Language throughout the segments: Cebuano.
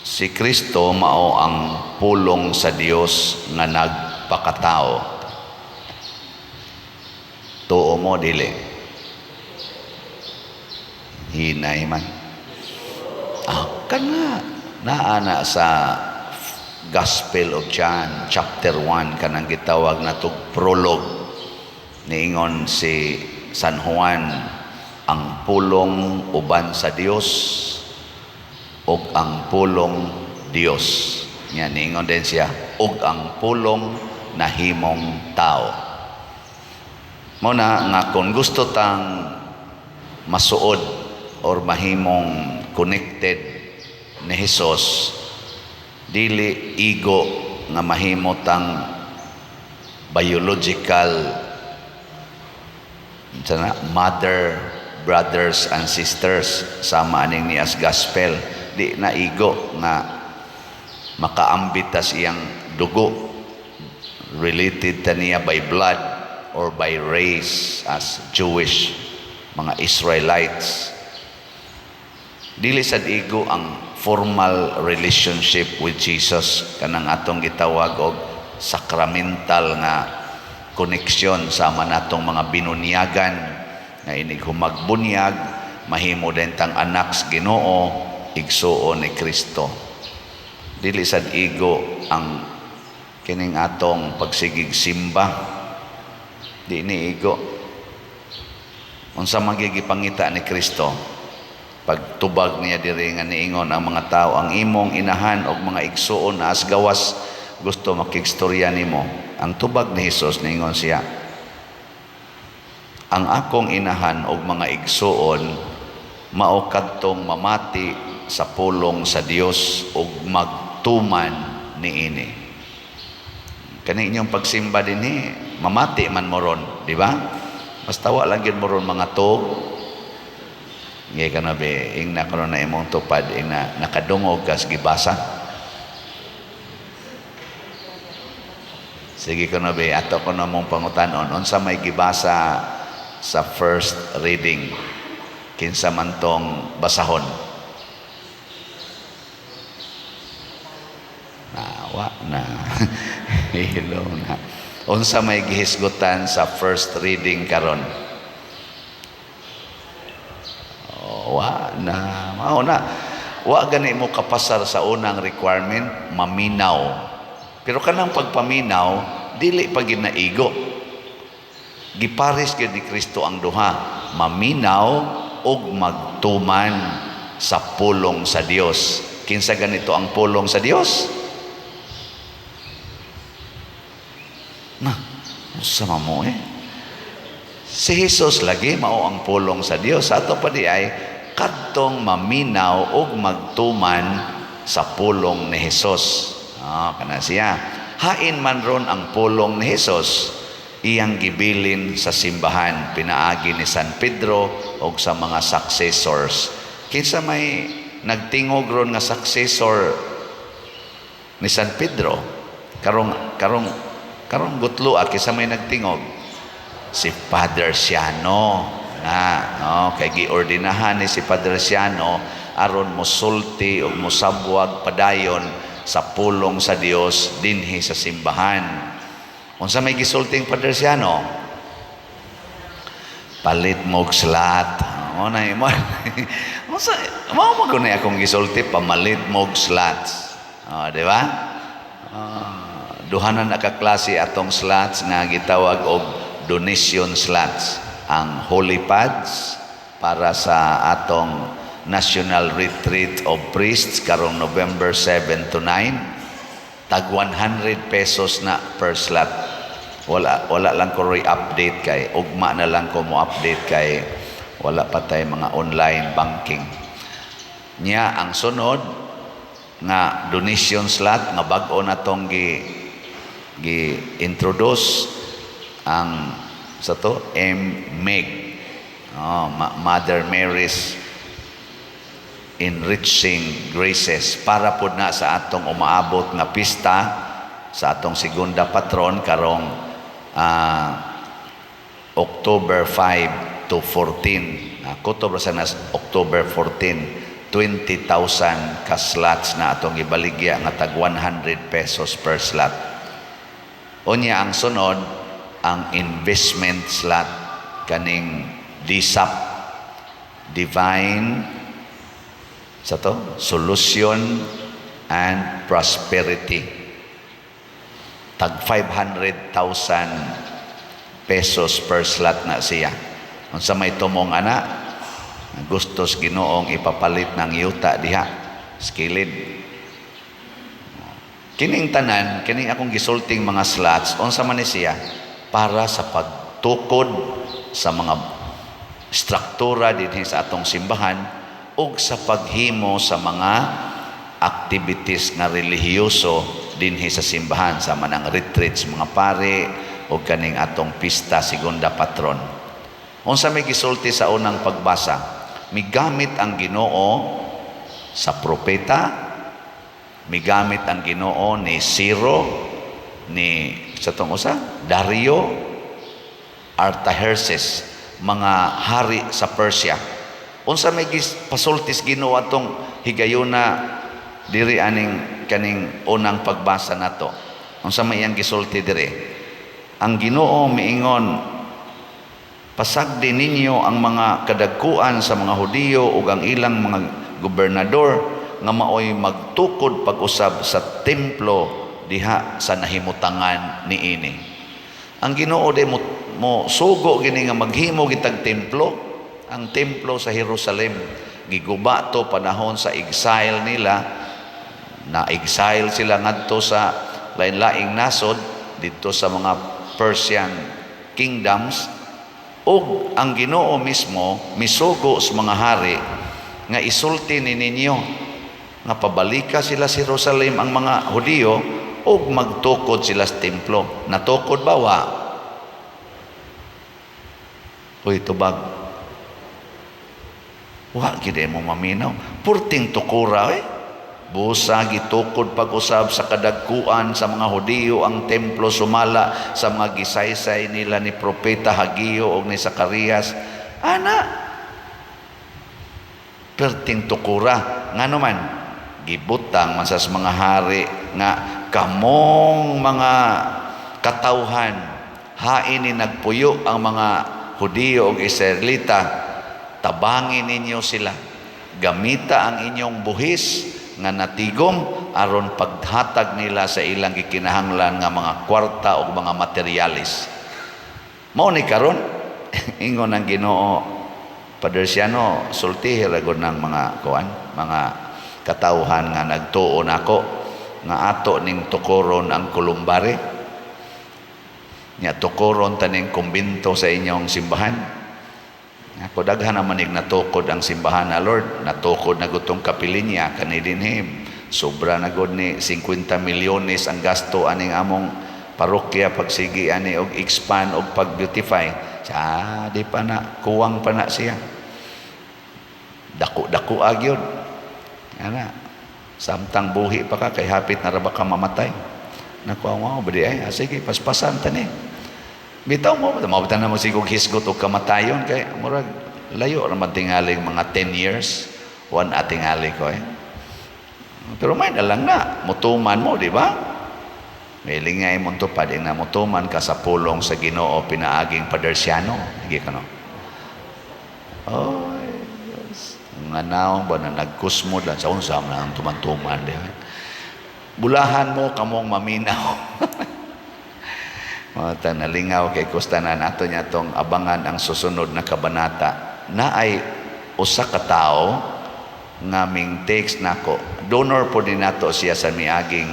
Si Kristo mao ang pulong sa Dios nga nagpakatao. Tuo mo, dili? Hinay man. Ah, kana naa na sa Gospel of John chapter 1, kanang gitawag natog prologue. Niingon si San Juan, ang Pulong uban sa Dios ug ang Pulong Dios. Nya niingon din siya, ug ang Pulong nahimong tao. Mao na nga kung gusto tang masuod or mahimong connected ni Jesus, dili igo nga mahimo tang biological sana, mother, brothers and sisters, sama aning ni as gospel. Di na igo nga makaambit tas iyang dugo, related ta niya by blood or by race as Jewish, mga Israelites. Dili sad igo ang formal relationship with Jesus, kanang atong gitawag og sacramental nga connection sama natong mga binunyagan, nga inig humagbunyag mahimo din tang anak sa Ginoo, igsuon ni Kristo. Dili sad igo ang kining atong pagsigig simba. Di ni igo. Unsa magigipangita ni Kristo pagtubag niya diri nga niingon ang mga tao, "Ang imong inahan og mga igsuon naa sa gawas, gusto makigstorya nimo"? Ang tubag ni Hesus, niingon siya, "Ang akong inahan og mga igsuon mao kadtong mamati sa pulong sa Dios ug magtuman niini." Kani inyong pagsimba dinhi, mamati man mo ron, di ba? Basta wa lang gyud mo ron mga tug. Ngay ka na be, ingna karon na imong tupad, ingna nakadungog kas gibasa. Sige ko na be, ato ko na mong pangutanon, unsa may gibasa sa first reading? Kinsa man tong basahon? Na, wa na. Hello na. Unsa may gihisgutan sa first reading karon? Oh, wa na. Mao na. Wa gani mo kapasar sa unang requirement, maminaw. Pero kanang pagpaminaw, dili pa gid naigo. Gipares gyud ni Kristo ang duha, maminaw ug magtuman sa pulong sa Dios. Kinsa ganito ang pulong sa Dios? Na, usa mo eh. Si Jesus lagi mao ang pulong sa Dios. Ato pa di ay kadtong maminaw ug magtuman sa pulong ni Jesus. Ah, kana siya. Hain man ron ang pulong ni Jesus, iyang gibilin sa simbahan pinaagi ni San Pedro og sa mga successors. Kinsa may nagtingog ron nga successor ni San Pedro? Karong karong karong gutlo, ah, kinsa may nagtingog? Si Father Siano. Na, no, kay giordinahan ni si Padre Siano aron mosulti ug mosabwag padayon sa pulong sa Dios dinhi sa simbahan. Unsa may gisulting Padre Siano? Palit mo og slot. Mo na imo. Unsa mao mo kuno akong gisulti, pamalit mo og slots. Oh, di ba? Duha na nakaklase atong slots nga gitawag og donation slots. Ang Holy Pads para sa atong National Retreat of Priests karong November 7 to 9. Tag 100 pesos na per slot. Wala wala lang ko roy update kay ugma na lang ko mo update kay wala pa tay mga online banking. Nya ang sunod nga donation slot nga bag-o na tong gi gi introduce ang sa to MMEG. Oh, Mother Mary's Enriching Graces, para pod na sa atong umaabot nga pista sa atong segunda patron karong October 5 to 14. Kutob sa nas October 14. 20,000 ka slots na atong ibaligya nga tag 100 pesos per slot. Unya ang sunod, ang investment slot kaning DSAP, Divine sa to Solution and Prosperity, tag 500,000 pesos per slot na siya. Unsa may tumong ana, gustos Ginoong ipapalit ng yuta diha sa kilid. Kining tanan, kining akong gisulting mga slots, unsa man ni siya? Para sa pagtukod sa mga struktura dinhi sa atong simbahan ug sa paghimo sa mga activities nga relihiyoso dinhi sa simbahan, sa manang retreats mga pare o kaning atong pista segunda patron. Unsa may gisulti sa unang pagbasa? Migamit ang Ginoo sa propeta, migamit ang Ginoo ni Ciro, ni sa tong usa, Dario, Artaxerxes, mga hari sa Persia. Unsa may pasultis Ginoo atong higayuna diri aning kaning unang pagbasa nato? Unsa may iyang gisulti diri? Ang Ginoo miingon, "Pasagdi ninyo ang mga kadagkuan sa mga Hudiyo ug ang ilang mga gobernador nga maoy magtukod pag-usab sa templo diha sa nahimutangan niini." Ang Ginoo de mo sugo gini nga maghimo gitag templo, ang templo sa Jerusalem. Giguba to panahon sa exile nila, na exile sila ngadto sa lain-laing nasod didto sa mga Persian kingdoms, ug ang Ginoo mismo misugo sa mga hari nga isulti ni ninyo nga pabalika sila sa Jerusalem ang mga Hudiyo ug magtukod sila sa templo. Natukod ba wa? Uy, tubag. Wa gid mo maminaw. Purting tukura eh. Busa gitukod pag-usab sa kadagkuan sa mga Hudiyo ang templo sumala sa mga gisaysay nila ni Propeta Hageo ug ni Zacarias. Ana, perting tukura. Ngano man gibutang man sa mga hari nga kamong mga katawhan, hain ni nagpuyo ang mga Hudiyo ug Israelita, tabangi ninyo sila, gamita ang inyong buhis nga natigom aron paghatag nila sa ilang gikinahanglan nga mga kwarta o mga materialis. Mao ni karon ingon ang Ginoo, Padre Siano, sultihi ra gud ng mga kuan, mga katawhan nga nagtuo nako nga ato ning tukoron ang columbary. Nya tukoron taning kumbinto sa inyong simbahan. Ako, daghan naman ig natukod ang simbahan na Lord, natukod na gutong kapilinya kani dinhi. Sobra na gud ni 50 milyones ang gasto aning among parokya pagsigi ani og expand og pag-beautify. Sa di pa na kuwang pa na siya. Dako-dako agyod. Ana. Samtang buhi pa ka kay hapit na ra ba ka mamatay. Nakuha mo ba di ay? Ah, sige, paspasan ta ni. Bitaw mo, mabtan na mo sigog hisgot og kamatayon kay murag layo ra man tingaling mga 10 years. One atingali ko eh. Pero may na lang na, mutuman mo, di ba? May lingay mo tupad, na mutuman ka sa pulong sa Ginoo pinaaging Padersiano. Hindi ka no? Oh, yes. Nga naong ba na nagkusmo lang sa unsa man ang tuman-tuman, di ba? Bulahan mo kamong maminaw. Mga nalingaw kay kustanan ato niya tong abangan ang susunod na kabanata na ay usa ka tawo nga ming text nako. Donor po din nato siya sa miaging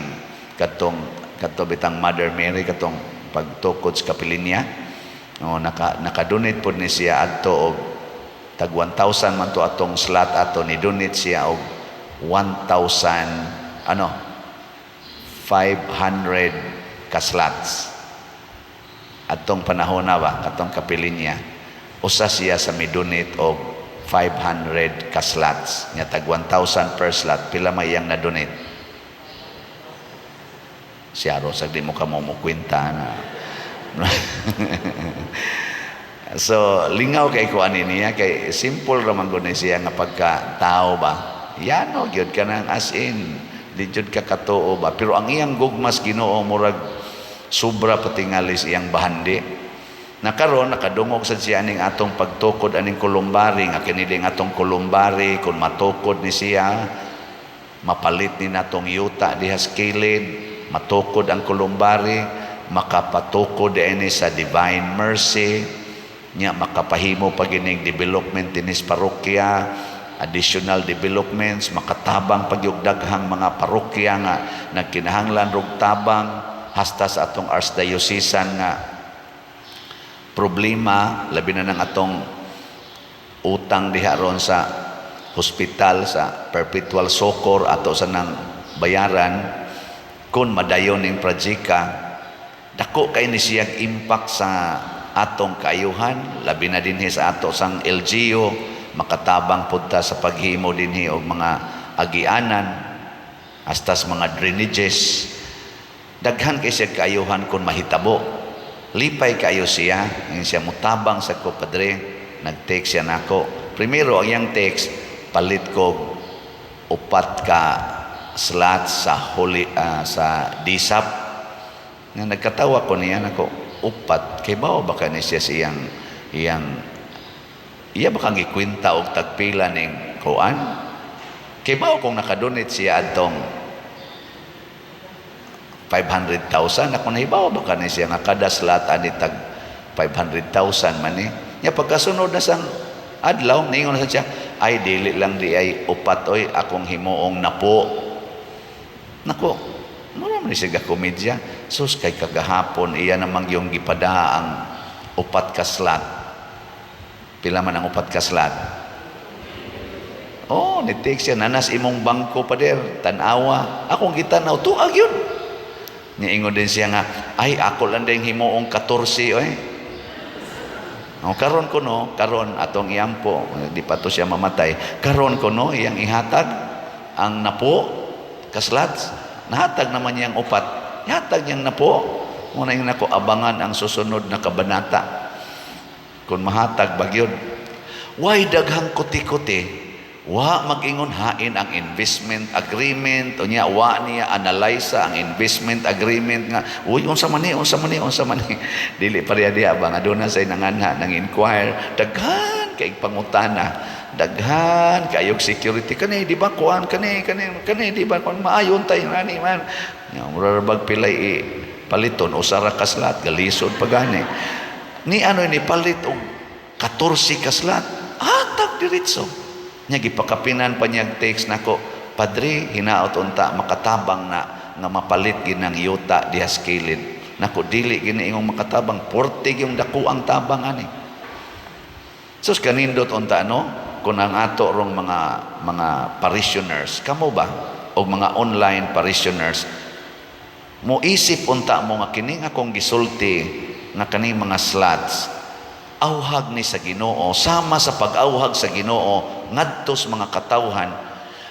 katong kato bitang Mother Mary, katong pagtukod sa kapilinya. No, naka-donate po ni siya adto og tag 1,000 man to atong slot ato, ni donate siya og 1,000 ano 500 ka slots atong panahon na ba, katong kapilinya. Usa siya sa midonate og 500 ka slots nya tag 1,000 per slot. Pila may iyang na-donate? Siya ro sa di mo ka mo kwenta na. So lingaw kay ko ani niya kay simple ra man gud ni siya nga pagka tao ba. Yano gyud ka nang, as in di jud ka katuo ba, pero ang iyang gugmas Ginoo murag sobra patingalis iyang bahandi na karon nakadungog sad siya aning atong pagtukod aning columbary, nga kini ding atong columbary, kung matukod ni siya, mapalit ni natong yuta diha sa kilid, matukod ang columbary, makapatukod ini sa Divine Mercy nya, makapahimo pa gining development dinis parokya, additional developments, makatabang pag yung daghang mga parokya nga nagkinahanglan rog tabang, hasta sa atong archdiocesan nga problema, labi na ng atong utang diha ron sa hospital sa Perpetual Succor, ato sa nang bayaran. Kung madayon ning projecta, dako kay ni siyang impact sa atong kaayuhan, labi na dinhi sa ato sang LGU, makatabang pud ta sa paghimo dinhi og mga agianan hasta sa mga drainages. Daghan kay siya kaayuhan kung mahitabo. Lipay kaayo siya. Ngayon siya mutabang sa ko, "Padre." Nag-text siya nako. Primero, ang iyang text, palit ko upat ka slot sa holy sa DSAP. Nga nagkatawa ko niya nako, upat kay bao ba ka ni siya sa iyang iyang iya ba kang gikwenta og tagpila ning kuan, kay bao kung nakadonate siya adtong 500,000. Ako nahibaw ba ka ni siya nga kada slot ani tag 500,000 man ni nya. Pagkasunod na sang adlaw, ningon na siya, "Ay, dili lang di ay upat oy, akong himuong napo." Nako, mura man ni siya komedya. Sus, kay kagahapon iya namang yung gipadaha ang upat ka slot. Pila man ang upat ka slot? Oh, ni-text siya, "Nanas imong bangko, pader, tanawa." Akong gitanaw, tuag yun. Niingon din siya nga, "Ay, ako lang din himuong 14, oy." Oh, karon ko no, karon atong iampo, di pa to siya mamatay. Karon ko no, iyang ihatag ang napo ka slots. Nahatag naman niyang upat. Ihatag niyang napo. Muna yung nako abangan ang susunod na kabanata. Kung mahatag ba gyud. Why daghang kuti-kuti? Wa mag-ingon hain ang investment agreement unya wa niya analyze ang investment agreement nga, "Uy, unsa man ni, unsa man ni, unsa man ni?" Dili pareha diha ba nga doon na say nanganha nang inquire, daghan kay pangutana, daghan kayog security kani, di ba kuan kani kani kani, di ba kuan maayon tay nani man ya, mura bag pilay i paliton usa ra ka slot, galisod pa gani ni ano ni palit og 14 ka slot, hatag diretso nya. Gipakapinan pa niya text nako, "Padre, hinaot unta makatabang na nga mapalit ginang yuta diha sa kilid." Nako, dili gini ingong makatabang, porte yung dako ang tabang ani. Sus, kanindot unta no kung ang ato rong mga parishioners, kamo ba o mga online parishioners, mo isip unta mo nga kining akong gisulti nga kaning mga slots auhag ni sa Ginoo, sama sa pag-auhag sa Ginoo ngadto sa mga katawhan.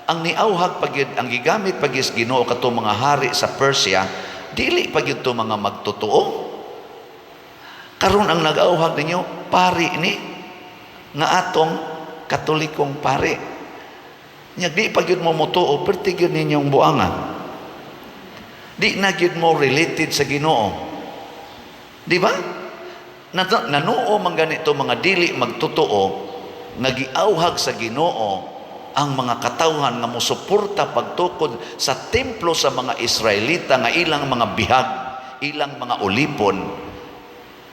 Ang niauhag pagyud, ang gigamit pagyud sa Ginoo kato mga hari sa Persia, dili pagyud to mga magtotoo. Karon ang nag-auhag ninyo, pari ni nga atong Katolikong pari nya, di pagyud mo motuo, perti gyud ninyong buanga, di na gyud mo related sa Ginoo, di ba? Nanuo man ganito mga dili magtotoo nga giauhag sa Ginoo ang mga katawhan nga mosuporta pagtukod sa templo sa mga Israelita nga ilang mga bihag, ilang mga ulipon.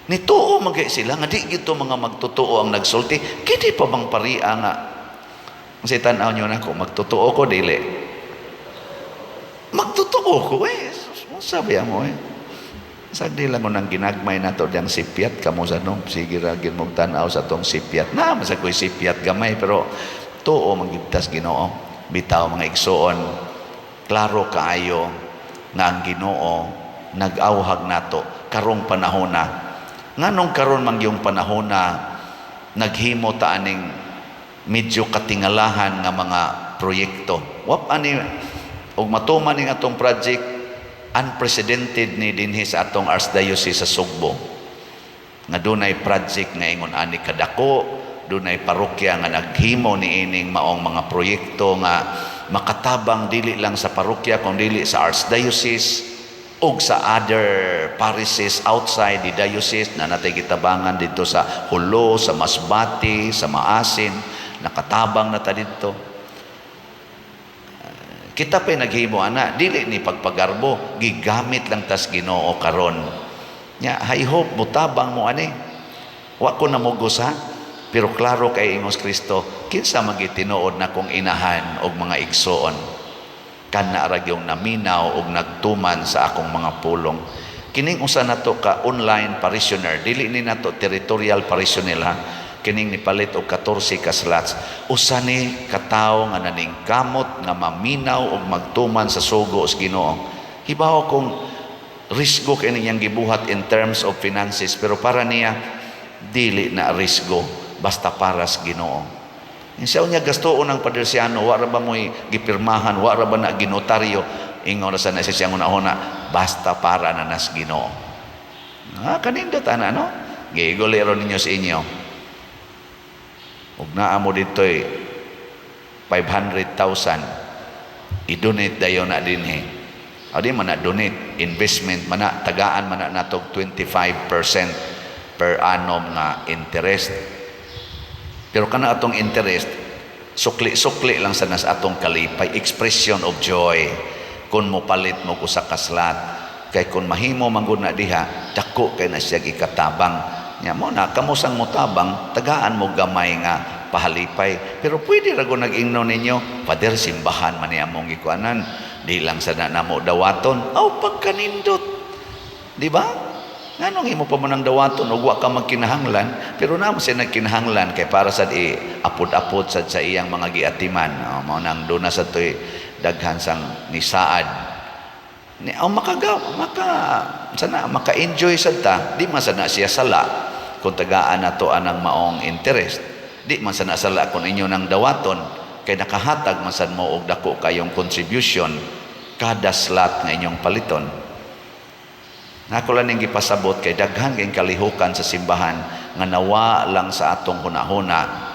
Nituo man kay sila nga di gito mga magtotoo ang nagsulti. Kini pa bang paria nga kasi tan-aw nyo na ko, magtotoo ko dili? Magtotoo ko eh. Sabi mo eh. Sa di lang ko nang ginagmay na to diyang sipyat kamo sa no. Sige ra gyud mong tan-aw sa tong sipyat. Na masa ko'y sipyat gamay, pero tuo manggigtas Ginoo. Bitaw, mga igsuon, klaro kaayo nga ang Ginoo nag-auhag nato karong panahona. Nganong karon man yung panahona naghimo ta aning medyo katingalahan nga mga proyekto? Wap ani og matuman ning atong project, unprecedented ni dinhi sa atong Archdiocese sa Sugbo nga dunay project nga ingon ani kadako. Dunay parokya nga naghimo niining maong mga proyekto nga makatabang dili lang sa parokya kung dili sa archdiocese ug sa other parishes outside the diocese na natay gitabangan dito sa Jolo, sa Masbate, sa Maasin, nakatabang na ta didto. Kita pa'y naghimo ana, dili ni pagpagarbo, gigamit lang tas Ginoo karon. Nya, I hope mutabang mo ani. Wa ko namugos ha, pero klaro kay ingos Kristo, kinsa magitinuod na kong inahan og mga igsoon? Kana ra gyung naminaw og nagtuman sa akong mga pulong. Kining usa nato ka online parishioner, dili ni nato territorial parishioner ha. Kining nipalit og 14 ka slots. Usa ni katawo nga naningkamot nga maminaw og magtuman sa sugo sa Ginoo. Hibaw kung risgo kay niyang gibuhat in terms of finances, pero para niya dili na risgo basta para sa Ginoo. Siya niya gastoon ng Padersiano, wa ra ba mo'y gipirmahan, wa ra ba na ginotaryo, ingon ra sa na siyang una-una, basta para na nas Ginoo. Ah, kanindot ana, no? Giigolero ninyo sa inyo. Ug naa mo dito'y 500,000, i-donate dayon na dinhi. O di man na donate, investment man na, tagaan man na natog 25% per annum nga interest. Pero kana atong interest, sukli-sukli lang sa nas atong kalipay, expression of joy. Kung mo palit mo usa ka slot, kay kung mahimo man gud na diha, dako kay na siya ikatabang. Nya mo na kamo sang motabang, tagaan mo gamay nga pahalipay. Pero pwede ra gud nag-ingno ninyo, "Father, simbahan man ni among gikuanan, di lang sa na namo dawaton." Aw, pagkanindot. Di ba? Nganong imo pa man ang dawaton ug wa ka magkinahanglan? Pero naa siya nagkinahanglan kay para sad i apod-apod sad sa iyang mga giatiman. Oh, mao nang duna sa toy daghan sang nisaad. Ni aw makaga maka sana maka-enjoy sad ta, di man sad na siya sala kung tagaan nato anang maong interest. Di man sad na sala kung inyo nang dawaton kay nakahatag man sad mo og dako kayong contribution kada slot nga inyong paliton. Nako lang ning gipasabot kay daghan kayong kalihukan sa simbahan nga nawa lang sa atong hunahuna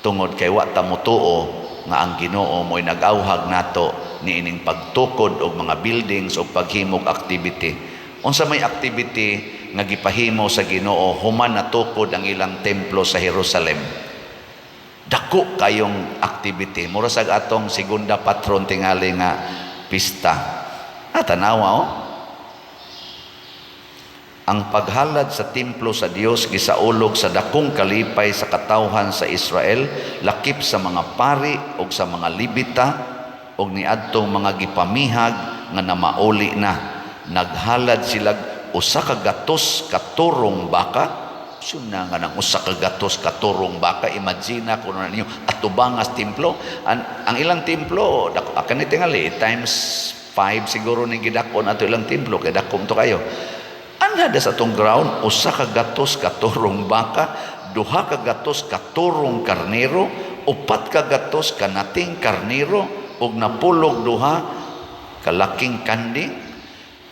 tungod kay wa ta motuo nga ang Ginoo mo'y nag-awhag nato niining pagtukod og mga buildings o paghimog activity. Unsa may activity nga gipahimo sa Ginoo human natukod ang ilang templo sa Jerusalem? Dako kayong activity. Mura sag atong segunda patron tingali nga pista. Ah, tanawa oh. Ang paghalad sa templo sa Dios gisaulog sa dakong kalipay sa katawhan sa Israel, lakip sa mga pari ug sa mga Levita ug niadtong mga gipamihag nga namauli na. Naghalad sila 100 ka turong baka. Suna nga ng 100 ka turong baka, imagine na kuno ninyo atubangas templo. Ang ilang templo, dako kani tingali times 5 siguro ni gidakon ato ilang templo kay dako to kayo. Anhada sa atong ground, 100 ka turong baka, 200 ka turong karnero, 400 ka nating karnero, ug 92 kalaking kanding.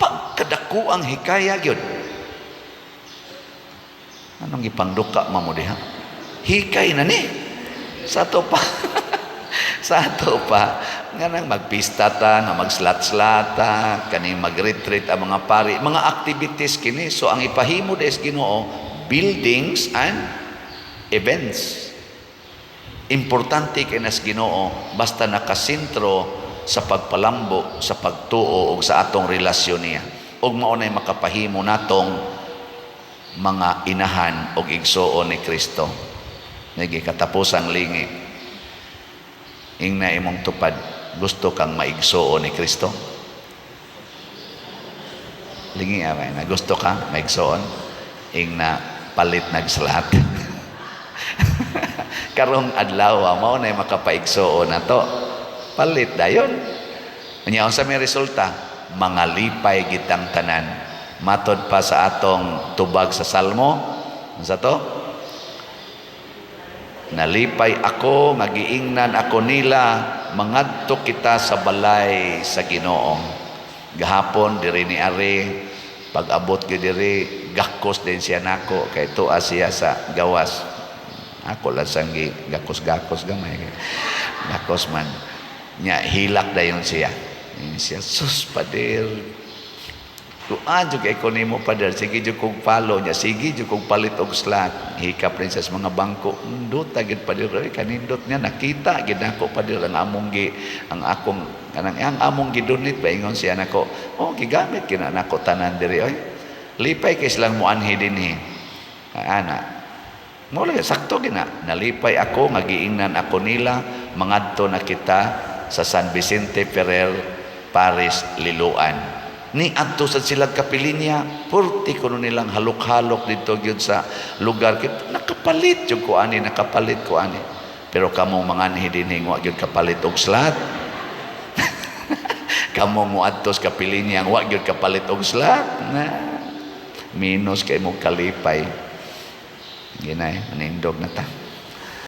Pagkadako ang hikaya gyud. Anong gipangduka mo diha? Hikay na ni. Sa ato pa. Sa ato pa nga nang magpista ta, nga magslat-slata, kani mag-retreat ang mga pari, mga activities kini. So ang ipahimo des Ginoo, buildings and events. Importante kay nas Ginoo basta nakasentro sa pagpalambo, sa pagtuo ug sa atong relasyon niya. Ug mao nay makapahimo natong mga inahan og igsuon ni Kristo. Nagi katapusang lingi. Ingna imong tupad, gusto kang maigsuon ni Kristo? Lingi amay, na gusto ka maigsuon? Ingna palit nagsalat. Karong adlaw mao nay makapaigsuon nato. Palit dayon. Unya unsa may resulta? Mga lipay gitang tanan. Matod pa sa atong tubag sa Salmo, unsa to? "Nalipay ako nga giingnan ako nila, mangadto kita sa balay sa Ginoo." Gahapon diri ni Ari, pag-abot gyud diri gakos din siya nako kay tuwa siya sa gawas. Ako lang sang gakos-gakos gamay. Gakos man. Nya hilak dayon siya. Ingon siya, "Sus, pader. Tuan jud kay ko nimo, pader, sige jud kog follow niya, sige jud kog palit og slot." Hikap rin siya sa mga bangko. "Nindota gid, pader, oy, kanindot niya, nakita gid nako, pader, ang among gi ang akong kanang ang among gidonate ba." Ingon siya nako, "Oh, gigamit kina nako tanan diri oy." Lipay kay silang muanhi dinhi. Ana. Mo lagi sakto gina. Nalipay ako nga giingnan ako nila, mangadto na kita sa San Vicente Ferrer Parish, Liloan. Ni adto sa sila kapilinya, purti kuno nilang halok-halok dito gyud sa lugar. Nakapalit jud ko ani, nakapalit ko ani. Pero kamo manganhi dinhi, wa gyud kapalit og slot. Kamo mo adto sa kapilinya, wa gyud kapalit og slot. Na minus kay mo kalipay. Ginay, manindog na ta.